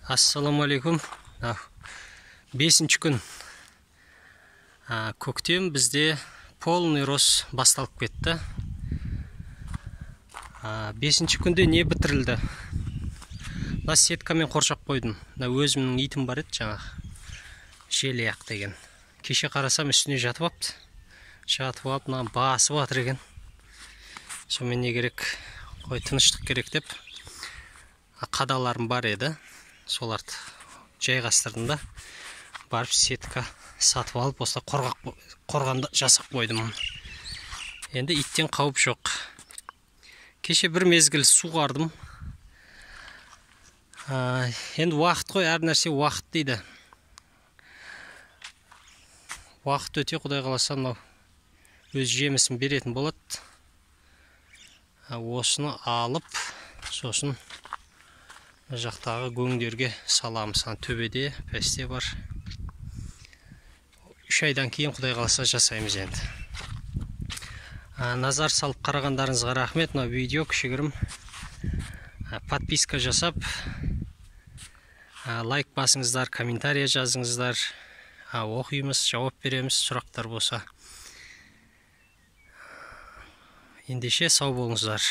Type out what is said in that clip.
Ассалаумағалейкум. 5-ші күн. Көктем бізде полный рост басталып кетті. 5-ші күнде не бітірілді? Мына сеткамен қоршап қойдым. Мына өзімнің итім бар еді жаңағы. Желаяқ деген. Кеше қарасам үстіне жатып апты. Жатып алып мына басып жатыр екен. Сонымен не керек? Қой, тыныштық керек деп. Қадаларым бар еді. Соларды жайғастырдым да барып сетка сатып алып осылай қорғанды жасап қойдым. Енді иттен қауіп жоқ. Кеше бір мезгіл суғардым. Енді уақыт қой, әр нәрсе уақыт дейді. Уақыт өте, Құдай қаласа, мынау өз жемісін беретін болады. Осыны алып, сосын жақтағы көңдерге саламыз. Төбеде, пәсте бар. 3 айдан кейін Құдай қаласа жасаймыз енді. Назар салып қарағандарыңызға рахмет. Мына видео кішігірім. Подписка жасап, лайк басыңыздар, комментария жазыңыздар. Оқимыз, жауап береміз, сұрақтар болса. Ендеше сау болыңыздар.